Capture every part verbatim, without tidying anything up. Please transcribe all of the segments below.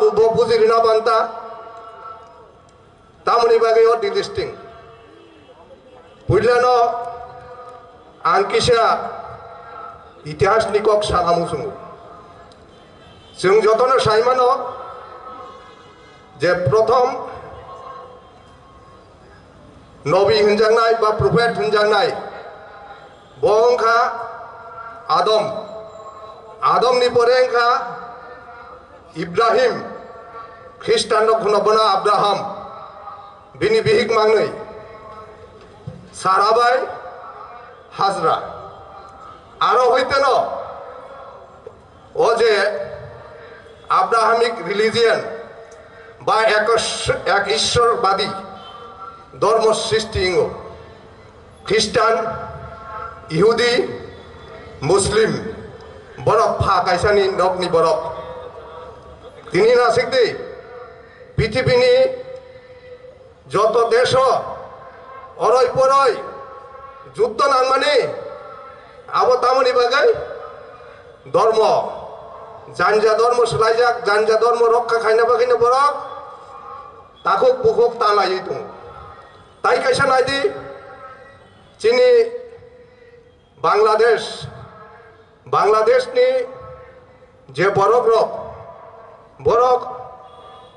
Bo bujirina banta. Tamoni bagwi o delisting. Puilano ang kisa itihasni kok salamu chwngo. Chwng jotono saimano je prothom Nobi hinjaknai ba prophet hinjaknai, bo wngkha Adam. Adamni pore wngkha Ibrahim, Khristanrok hwno bono Abraham, bini bihik mangnwi, Sara bai Hajra. Aro hoiteno o je Abrahamic religion ba ekos-, ek Ishwarbadi dhormo srishti wngo. Khristan, Ihudi, Muslim, borok pha kaisani nokni borok. Tini nasikdi, pithibini joto desho oroi poroi juddo nangmani, abo tamoni bagwi? Dhormo, janja dhormo swlaijak, janja dhormo rokha khaina bagwino borok takhuk bukhuk ta laiwi tongo. Tai kaisa naidi, chini Bangladesh, Bangladeshni je borok rok, borok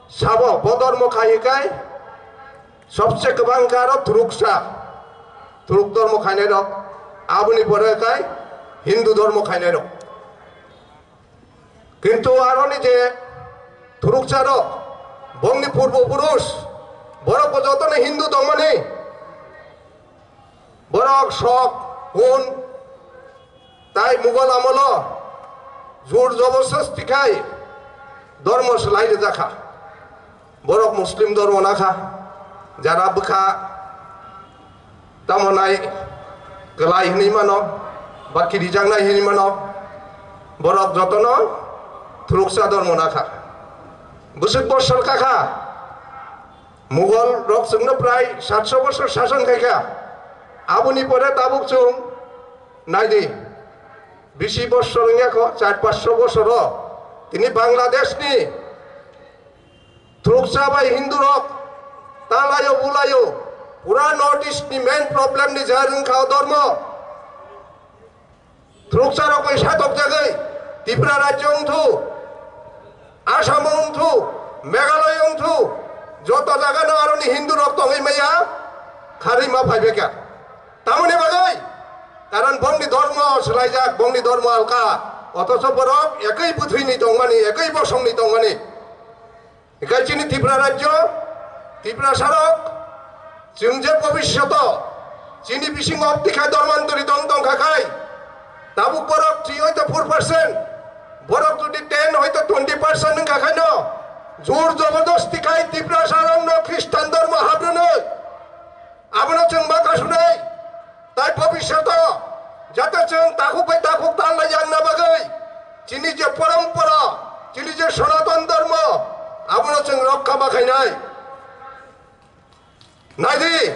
sabo bo dhormo khai kai, sobse kwbang karo thuruksa, thuruk dhormo khainai rok, aboni pore kai Hindu dhormo khainai rok. Kintu aroni je thuruksa rok, bongni purbo purush, borok bo jotono Hindu tongmani. Borok sok, hun, tai Mughal amolo jur jobordosti khai dhormo swlai rijak kha. Borok Muslim dhormo nakha, jara bwkha tamo nai kwlai hwnwi mano, ba kirijaknai hwnwi mano, borok jotono thuruksa dhormo nakha. Bwswk bosor kakha, Mughal rok chwngno prai satso bosor sason khaikha. Aboni pore tabuk chwng naidi, bisi bosor wngya kho, char pansho bosoro tini Bangladeshni thuruksa bai Hindu rok talayo bulayo, pura North East ni main problem ni jar wngkha o dhormo. Thuruksa rok bai satok jagwi Tripura rajyo wngthu, Assam wngthu, Meghalaya wngthu, joto jaga no aroni Hindu rok tongwi maya, kharwi ma phai bekha. Tamoni bagwi? Karon bongni dhormo swlaijak, bongni dhormo alka, othocho borok ekwi bwthwini tongmani, ekwi bosongni tongmani. Hikai chini Tripura rajyo, Tripura sarok, chwng je bhobisyoto chini bisingo obtikha dormanturi dong tongkha khai, tabuk borok three hoito four percent, borok jodi ten hoito twenty percent wngkha khaino, jur jobordosti khai Tripura sarokno Khristan dormo habrwnwi. Abono chwng ma kasunai, tai bhobisyoto jate chwng takhuk bai takhuk tanlai yakna bagwi chini je porompora, chini je Sanatan Dharma, abono chwng rokha ma khainai. Naidi,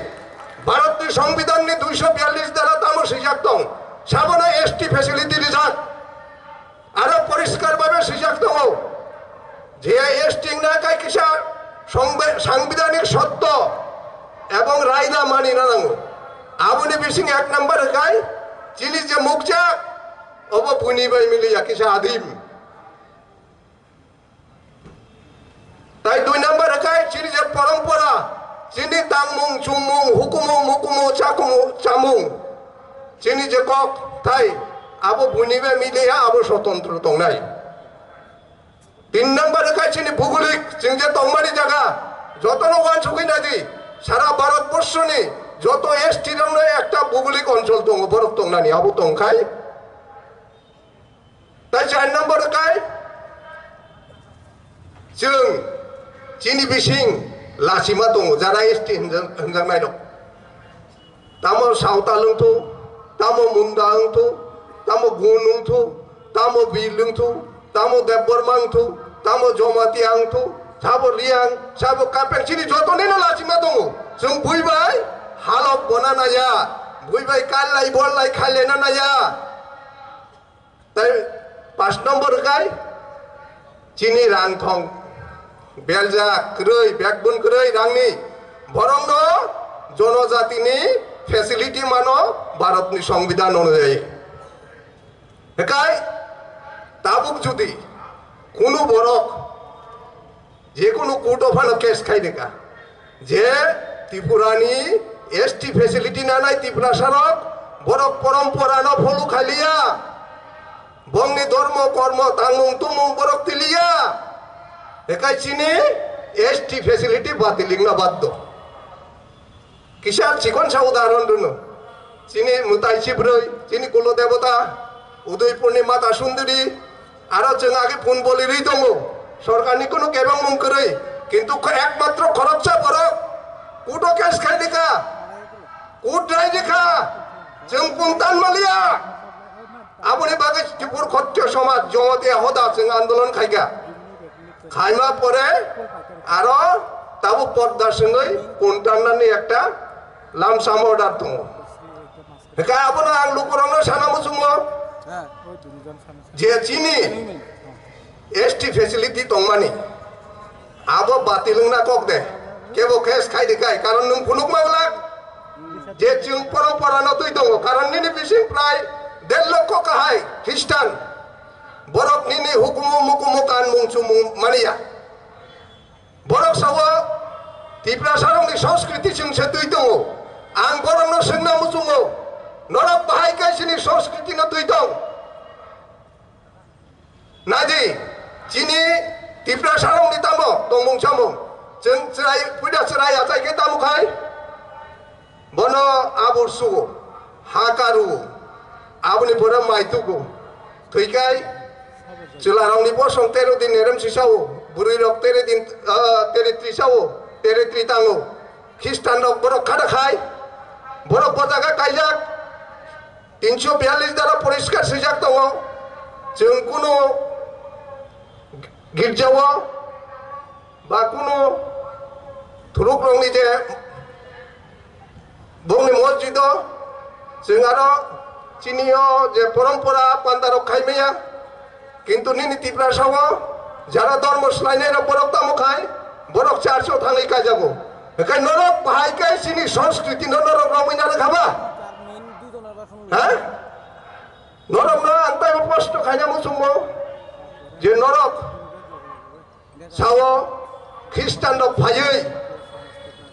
Bharatni Songbidanni duiso biyallis dara tamo swijak tong, sabono S T facility rijak. Aro poriskar bhabe swijak tongo je S T wngna kai kisa songbe-, sangbidanik sotto ebong raida manina nango. Aboni bising ek number kai chini je mukjak obo buni bai miliya kisa adim. Tai dui number kai chini je porompora, chini tangmung, chumung, hukumu, mukumu, chakumu, chamung, chini je kok tai abo buni bai miliya abo sotantro tongnai. Tin number wngkha chini bhugolik, chwng je tongmani jaga, jotono uansugwi naidi, sara Bharat borshoni joto S T rokno ekta bhugolik onchol tongo, borok tongnani abo tongkhai. Tai char number wngkhai chwng chini bising lachima tongo, jara S T hinjak-, hinjaknai rok. Tamo Sawtal wngthu, tamo Munda wngthu, tamo Gun wngthu, tamo Bil wngthu, tamo Debbarma wngthu, tamo Jamatia wngthu, sabo Riang, sabo Kapeng, chini jotonino lachima tongo. Chwng bui bai halok bona naya, bui bai kallai bollai khailena naya. Tai pas nombor kai chini rang thong. Belja kwrwi, backbone kwrwi rangni borokno jonojatini facility mano Bharatni Songbidan onujai. Hekai tabuk judi kunu borok je kunu court o phano case khai deka je Tripurani S T facility nanai Tiprasarok borok poromporano follow khailiya. Bongni dormo, kormo, tangmung, tumung borok tiliya. Hekai chini S T facility batil wngna baddo. Kisa chikon sa udaharon rwno. Chini mwtai chibrwi, chini kulo debota, Udaipurni mata sunduri, aro chwng age phone bolirwi tongo. Sorkarni kunu kebengmung kwrwi. Kintu kho-, ekmatro khoroksa borok kuto case khaidika. Kut raidika. Chwng pungtan maliya. Aboni bagwi Tripur Khatriyo Somaj Jamatia Hoda chwng andolon khaikha. Khaima pore aro tabuk podda swngwi kuntarnani ekta lamsam order tongo. Hwnkhe abono ang lukurokno sana muchungo je chini S T facility tongmani abo batil wngna kok de. Kebo case khai de kai, karon nwng phunuk manglak je chwng poro pora no twi tongo, karon nini bising prai der lokho kahai Khristan borok nini hukumu mukumu kan mung chumung maniya. Borok sao Tiprasarokni sanskriti chwng se twi tongo. Ang borokno swngna muchungo, norok bahai khe chini sanskriti no twi tong? Naidi, chini Tiprasarokni tamo tongmung samung? Chwng chwrai, puida chwrai achai khe tamo khai? Bono abur sugo, ha karugo, aboni pore mai tugo. Thwikai chwlarokni bosong tero din nerem sisao, bwrwirok tere din, ah, tere trisao, tere tri tango. Khristanrok borok khada khai, borok bo jaga kaijak. Tinso biyallis dara poriskar swijak tongo. Chwng kunu girjao ba kunu thurukrokni je bongni mosjido chwng aro chini o je porompora pandarok khai maya. Kintu nini Tiprasa o jara dormo swlainai rok borok tamo khai, borok church o thangwi kaijago. Hwnkhe norok bahai khe chini sanskriti no norok romwi nana khaba? Ha? Norok no ang taibo proshno khaina muchungo je norok sao Khristan rok phaiwi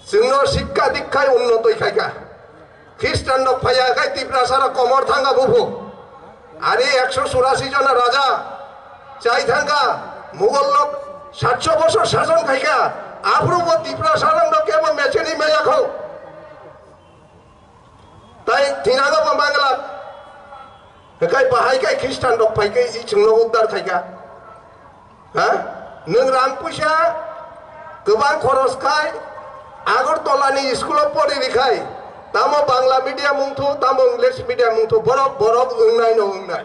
chwngno sikka dikkhai unnotoi khaikha. Khristanrok phaiya khe Tiprasarok komor thangkha buphu. Ari ekso churasi jona raja chai thangkha, Mughallok satso bosor sason khaikha, aphuru bo Tiprasarokno kebo mecheni maya kho. Tai thinango bo Bangla. Hekai bahai kai Khristanrok phai khe i chwngno uddar khaikha. Ha? Nwng rang puisa kwbang khoros khai Agartala ni school o pori rikhai, tamo Bangla medium wngthu, tamo English medium wngthu, borok, borok wngnai no wngnai.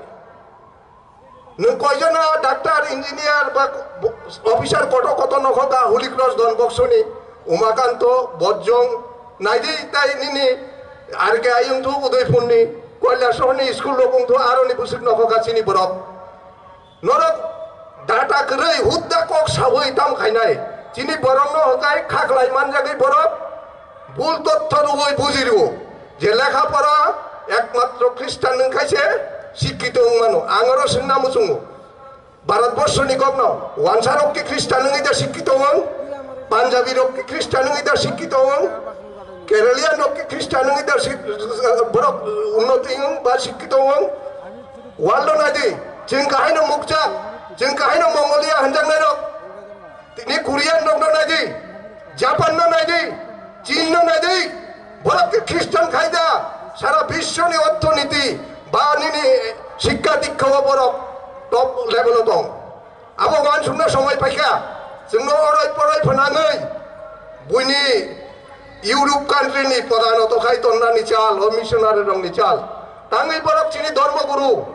Nwng koijono doctor, engineer ba officer koto koto nokhoka Holy Cross Don Box ni, Umakanto, Bojong, naidi tai nini R K I wngthu Udaipur ni, Koilashahar ni school rok wngthu aroni bwswk nokhoka chini borok. Norok data kwrwi hudda kok sawi tam khainai. Chini borokno hwnkhe khaklai manjagwi borok bul totho rwui buji rwo je lekha pora ekmatro Khristan wng khaise sikkito wng mano. Ang oro swngna muchungo, Bharatborsoni kokno wansarok ki Khristan wngwi da sikkito wng? Punjabi rok ki Khristan wngwi da sikkito wng? Keralian rok ki Khristan wngwi da sik-, borok unnoti wng ba sikkito wng? World no naidi, chwng kahaino mukjak, chwng kahaino Mongolia hanjaknairok, tini Korean rokno naidi, Japan no naidi, Chin no naidi, borok khe Christian khaida, sara biswni orthoniti ba nini sikka dikkhao borok top level o tong. Abo wansukna somoi paikha, chwngno oroi poroi phnangwi buini Europe country ni pradhan oto khai tonnani chal, o missionary rokni chal. Tangwi borok chini dharma guru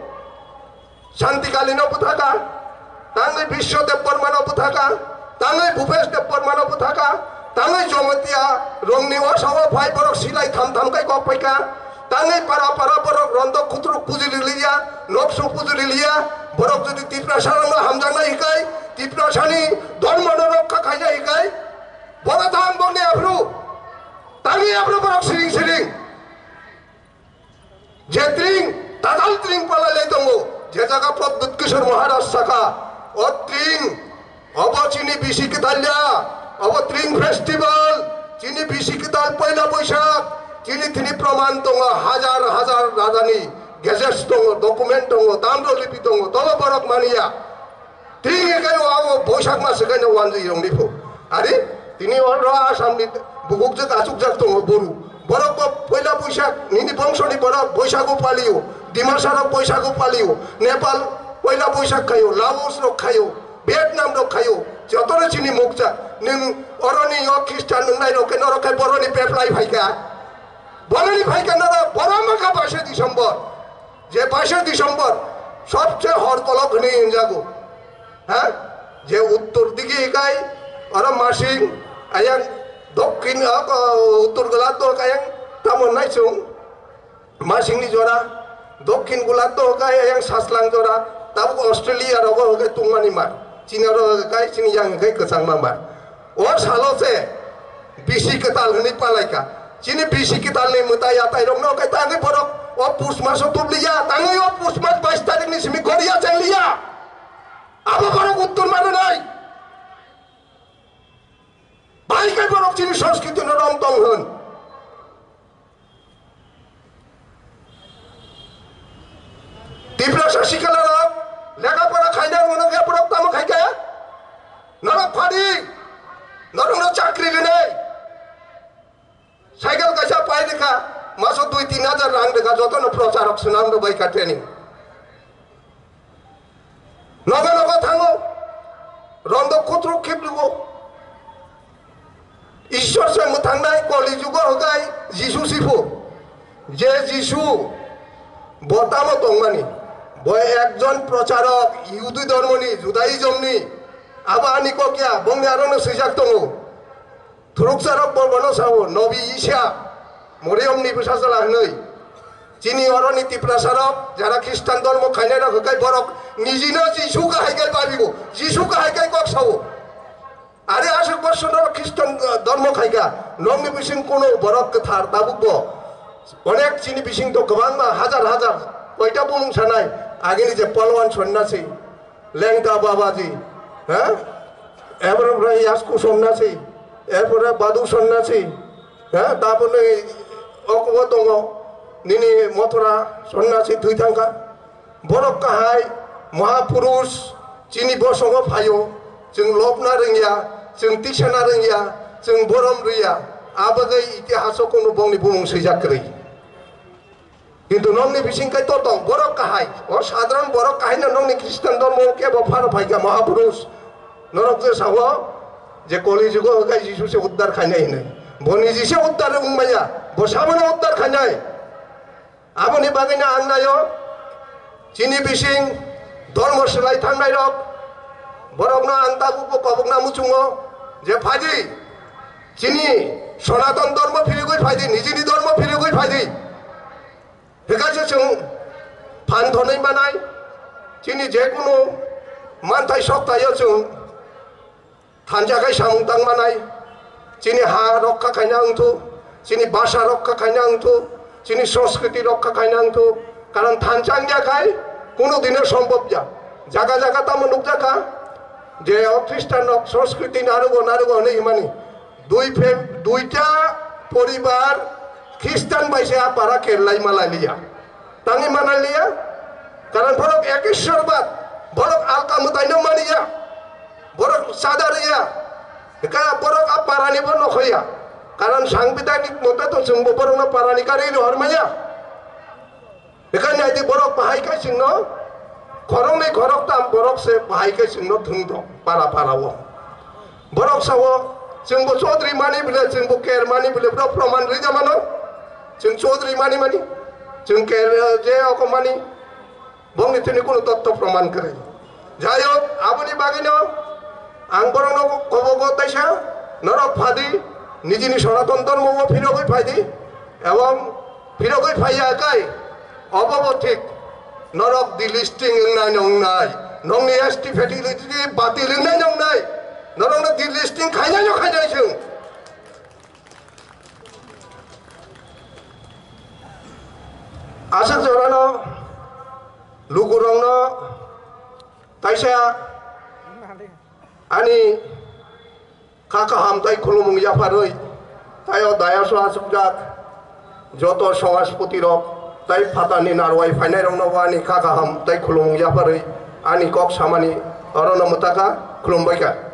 Shanti Kali no bwthaka, tangwi Biswa Debbarma no bwthaka, tangwi Bhupesh Debbarma no bwthaka, tangwi Jamatia rokni o sao phai borok silai tham tham kai kok paikha, tangwi para para borok rondok khutruk puji riliya, nokso puji riliya, borok jodi Tiprasa rokno hamjaknai hikai, Tiprasani dharma no rokha khai O tring, obo chini bisi kwtal ya, obo tring festival, chini bisi kwtal poila Boisak, chini thini proman tongo, hajar hajar rajani gazette tongo, document tongo, tamrolipi tongo, tobo borok maniya. Tring ekai o abo Boisak mas ekai no wanjwi rongni pho. Ari, tini oro Assam ni bukuk jak achuk jak tongo boru. Borok bo poila Boisak, nini bongso ni borok Boisago palio, Dimasa rok Boisago palio, Nepal poila Boisak khaio, Laos rok khaio, Vietnam rok khaio, jotono chini mukjak. Nwng oroni o Christian wngnai rok khe norok khe boroni peplai phaikha. Boroni phaikha norok, boro wngkha baisa December. Je baisa December sobse hor kolok hwnwi hwnjago. Ha? Je uttor digi ekai, oro Masing, ayang dokkin, o, o, uttor gola to ayang tamo naisung. Masingni jora, dokkin gola to kai ayang saslang jora, tabuk Australia rogo hoke tungmani mar. Chini oro kai chini yang kai kwchangma mar. O salo se bisi kwtal hwnwi palaika. Chini bisi kwtalni mwtai atai rokno kai tangwi borok o pus maso tubliya, tangwi o pus mas bais tarikni simi goriya changliya. Abo borok uttor mananai. Bai kai borok chini sanskritino rom tong hwn. Tiprasa sikala rok lekha pora khaina rwno khe borok tamo khaikha? Norok phadi, norokno chakri rinai. Cycle kaisa pai rikha, maso dui tin hajar rang rikha, jotono procharok swnam rwbaikha training. Nogo nogo thango, rondo kutruk khiprwgo. Ishwar se mwthangnai koli jugo hwkai Jisu siphu. Je Jisu bo tamo tongmani, bo ekjon procharok, Yihudi dhormoni, Judaismni, abo ani kok ya, bongni arono swijak tongo. Thuruksa rok bo bono sao, Nobi Isa, Moriyomni bwsajla hwnwi. Chini oroni Tiprasa rok, jara Khristan dormo khainai rok hwkai borok nijino Jisu kahai kai babigo, Jisu kahai kai kok sao. Are aswk bosor norok Khristan dormo khaika, nokni bising kuno borok kwthar tabukbo. Onek chini bising to kwbangma hajar hajar koita bumung sanai, agini je Palwan sonnasi, Lengka Babaji, ha? Erpore Yasku sonnasi, erpore Badu sonnasi, ha? Taboni okubo tongo, nini Mothora sonnasi thwi thangkha. Borok kahai, Mahapurush, chini bosongo phaio, chwng lobna rwngya, chwng tisana rwngya, chwng borom rwya, abagwi itihaso kunu bongni bumung swijak kwrwi. Kintu nokni bising kai to tong, borok kahai, o sadharon borok kahai no nokni Khristan dormo kebo phano phaikha Mahapurush. Norok je sao, je Koli jugo hwnkhe Jisu se uddar khainai hinwi. Bo niji se uddar wngmaya, bo sabono uddar khainai. Aboni bagwino ang naio, chini bising dormo swlai thangnai rok, borokno ang tabukbo kobokna muchungo je, phaidi, chini Sonaton dormo phirigwi phaidi, nijini dormo phirigwi phaidi. Hwnkhe chwng phan thonwi manai, chini jekunu manthai soktaio chwng thansa khai samung tang manai, chini ha rokha khaina wngthu, chini bhasha rokha khaina wngthu, chini sanskriti rokha khaina wngthu. Karon thansa wngya khai kunu dino sombhob ya. Jaga jaga tamo nukjakha je o Khristan rok sanskriti narugo narugo hwnwi himani. Dui phe-, duita poribar Khristan bai se a para kerlai malai liya. Tangwi manai liya. Karon borok ekishwarbad, borok alka mwtaino maniya, borok chada riya, ka borok a parani bo nokhoya. Karon sangbidanik mote to chwngbo borokno parani karwi rohor maya. Bekhai naidi borok bahai khe chwngno khoroknwi khoroktam borok se bahai khe chwngno thwng tong para para o. Borok sao, chwngbo Chaudhary mani bwle, chwngbo Ker mani bwle, borok proman rwja mano. Chwng Chaudhary mani mani, chwng Ker, eh, je oko mani, bongni thani kuno totto proman kwrwi. Jai hok, aboni bagwino ang borokno kobogo taisa, norok phadi, nijini Sonaton Dhormo o phirogwi phaidi, ebong phirogwi phaiya kai, obo bo thik, norok delisting wngnai no wngnai, nokni S T validity batil wngnai no wngnai, norokno delisting khainai no khainai chwng. Aswk jorano lukurokno taisa Ani kha kaham tei khulumung yapharwi tei o dayaso achukjak joto samajpoti rok tei phatarni narwai phainairokno bo ani kha kaham tei khulumung yapharwi ani kok samani orono mwtaka khulumbaikha.